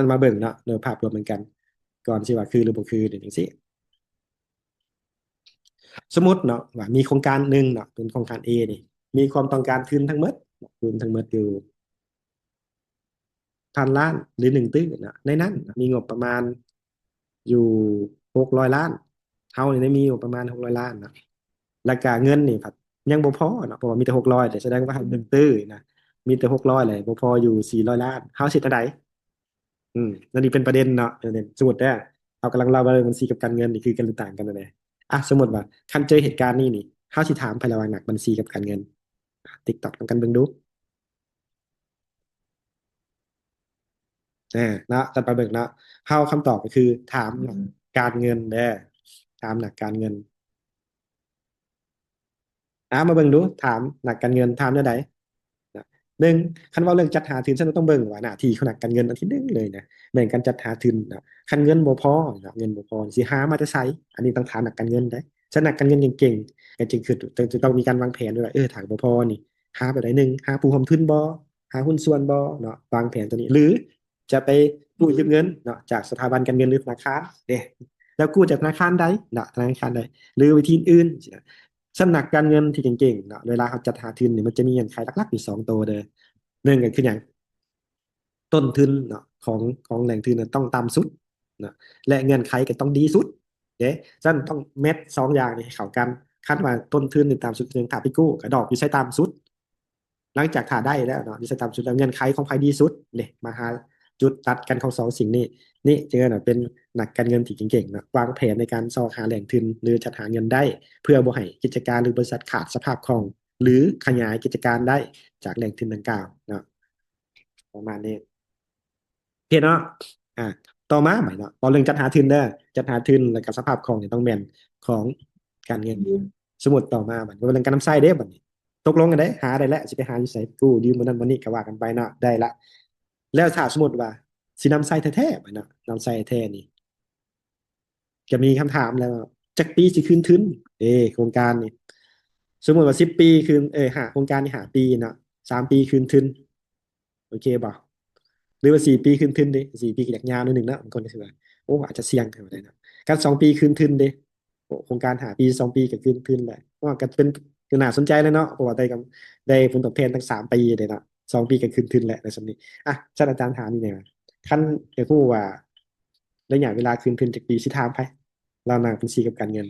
ນັ້ນມາເບິ່ງເນາະ ໂດຍພາບລວມນຳກັນ ກ່ອນຊິວ່າຄືຫຼືບໍ່ຄືນີ້ ຈັ່ງຊີ້. ສົມມຸດເນາະ ວ່າມີໂຄງການໜຶ່ງເນາະ ເປັນໂຄງການ A ນີ້ ມີຄວາມຕ້ອງການທຶນທັງໝົດ ທຶນທັງໝົດຢູ່ ພັນລ້ານ ຫຼື ໜຶ່ງຕື້ເນາະ ໃນນັ້ນມີງົບປະມານຢູ່ ຫົກຮ້ອຍລ້ານ ເຮົານີ້ໄດ້ມີງົບປະມານ ຫົກຮ້ອຍລ້ານເນາະ ແລ້ວກະເງິນນີ້ພັດຍັງບໍ່ພໍເນາະ ເພາະວ່າມີແຕ່ ຫົກຮ້ອຍ ເດ້ ສະແດງວ່າເຮົາໜຶ່ງຕື້ນະ ມີແຕ່ ຫົກຮ້ອຍ ແລ້ວບໍ່ພໍຢູ່ ສີ່ຮ້ອຍລ້ານ ເຮົາຊິເຮັດແນວໃດ? ອືມ ອັນນີ້ເປັນປະເດັນເນາະ ເປັນປະເດັນ ສົມມຸດເດີ ເຮົາກຳລັງເລົ່າວ່າເລື່ອງບັນຊີກັບການເງິນນີ້ຄືກັນ ຫຼື ຕ່າງກັນແນວໃດ. ອ່ະ ສົມມຸດວ່າຄັນເຈີເຫດການນີ້ນີ້ ເຮົາຊິຖາມໃຜລະຫວ່າງນັກບັນຊີກັບການເງິນ? ຕິກຕ໋ອກນຳກັນເບິ່ງດູ ອາ ເນາະ ກັນໄປເບິ່ງເນາະ ເຮົາຄຳຕອບກໍຄືຖາມນັກການເງິນເດີ ຖາມນັກການເງິນ. ອາ ມາເບິ່ງດູ ຖາມນັກການເງິນ ຖາມແນວໃດ? ນະ ໜຶ່ງ ຄັນເວົ້າເລື່ອງຈັດຫາທຶນ ຊັ້ນຕ້ອງເບິ່ງວ່າໜ້າທີ່ຂອງນັກການເງິນອັນທີໜຶ່ງເລີຍນະ ແມ່ນການຈັດຫາທຶນເນາະ ຄັນເງິນບໍ່ພໍເນາະ ເງິນບໍ່ພໍຊິຫາມາແຕ່ໃສ? ອັນນີ້ຕ້ອງຖາມນັກການເງິນເດ້. ຊັ້ນນັກການເງິນເກັ່ງໆ ກໍຈຶ່ງຄືຕ້ອງ ຈະຕ້ອງມີການວາງແຜນໄວ້ວ່າ ເອີ ຖ້າບໍ່ພໍນີ້ ຫາແບບໃດ? ໜຶ່ງ ຫາຜູ້ຮ່ວມທຶນບໍ່? ຫາຫຸ້ນສ່ວນບໍ່? ເນາະ ວາງແຜນຕົວນີ້ ຫຼື ຈະໄປກູ້ຢືມເງິນເນາະ ຈາກສະຖາບັນການເງິນ ຫຼື ທະນາຄານເດ້ ແລ້ວກູ້ຈາກທະນາຄານໃດເນາະ ທະນາຄານໃດ ຫຼື ວິທີອື່ນ ຊັ້ນນັກການເງິນທີ່ເກັ່ງໆເນາະ ເວລາເຮົາຈັດຫາທຶນນີ້ ມັນຈະມີເງື່ອນໄຂຫຼັກໆຢູ່ສອງໂຕເດີ. ໜຶ່ງກໍຄືຫຍັງ? ຕົ້ນທຶນເນາະ ຂອງ ຂອງແຫຼ່ງທຶນນະຕ້ອງຕ່ຳສຸດເນາະ ແລະ ເງື່ອນໄຂກໍຕ້ອງດີສຸດເດ້. ຊັ້ນຕ້ອງແມັດສອງຢ່າງນີ້ໃຫ້ເຂົ້າກັນ. ຄັນວ່າຕົ້ນທຶນນີ້ຕ່ຳສຸດ ຄືຫຍັງ? ຖ້າໄປກູ້ ກໍດອກຢູ່ໃສຕ່ຳສຸດ? ຫຼັງຈາກຖ້າໄດ້ແລ້ວເນາະ ຢູ່ໃສຕ່ຳສຸດແລ້ວ ເງື່ອນໄຂຂອງໃຜດີສຸດ? ນີ້ ມາຫາຈຸດຕັດກັນຂອງສອງສິ່ງນີ້. ນີ້ຈຶ່ງວ່າເປັນນັກການເງິນທີ່ເກັ່ງໆເນາະ ວາງແຜນໃນການຊອກຫາແຫຼ່ງທຶນ ຫຼື ຈັດຫາເງິນໄດ້ ເພື່ອບໍ່ໃຫ້ກິດຈະການ ຫຼື ບໍລິສັດຂາດສະພາບຄ່ອງ ຫຼື ຂະຫຍາຍກິດຈະການໄດ້ຈາກແຫຼ່ງທຶນດັ່ງກ່າວເນາະ ປະມານນີ້. ໂອເຄເນາະ ອ່າ ຕໍ່ມາບັດເນາະ ເວົ້າເລື່ອງຈັດຫາທຶນເດີ ຈັດຫາທຶນ ແລ້ວກໍສະພາບຄ່ອງນີ້ຕ້ອງແມ່ນຂອງການເງິນ. ສົມມຸດຕໍ່ມາບັດ ເວົ້າເລື່ອງການນຳໃຊ້ເດ້ບັດນີ້ ຕົກລົງກັນໄດ້ ຫາໄດ້ແລ້ວ ຊິໄປຫາຢູ່ໃສ ກູ້ຢືມບ່ອນນັ້ນບ່ອນນີ້ ກໍວ່າກັນໄປເນາະ ໄດ້ລະ. ແລ້ວຖ້າສົມມຸດວ່າຊິນຳໃຊ້ແທ້ໆບັດເນາະ ນຳໃຊ້ແທ້ນີ້ ກໍມີຄຳຖາມແລ້ວ ຈັກປີຊິຄືນທຶນ? ເອີ ໂຄງການນີ້ ສົມມຸດວ່າສິບປີຄືນ ເອີ ຫ້າ ໂຄງການນີ້ຫ້າປີເນາະ ສາມປີຄືນທຶນ ໂອເຄບໍ່? ຫຼືວ່າສີ່ປີຄືນທຶນເດ້? ສີ່ປີກໍຢາກຍາວໜ້ອຍໜຶ່ງເນາະ ບາງຄົນກໍຊິວ່າ ໂອ້ ອາດຈະສ່ຽງ ເຂົາວ່າໄດ້ເນາະ. ຄັນສອງປີຄືນທຶນເດ້? ໂອ້ ໂຄງການຫ້າປີ ສອງປີກໍຄືນທຶນແຫຼະ ວ່າກໍເປັນ ກໍໜ້າສົນໃຈແຫຼະເນາະ ເພາະວ່າໄດ້ກຳ ໄດ້ຜົນຕອບແທນທັງສາມປີເດ້ເນາະ ສອງປີກໍຄືນທຶນແຫຼະ ໃນສ່ຳນີ້. ອ່ະ ຊັ້ນອາຈານຖາມອີກແດ່ວ່າ ຄັນຢາກຮູ້ວ່າໄລຍະເວລາຄືນທຶນຈັກປີ ຊິຖາມໃຜ? ລາວນັກບັນຊີກັບການເງິນ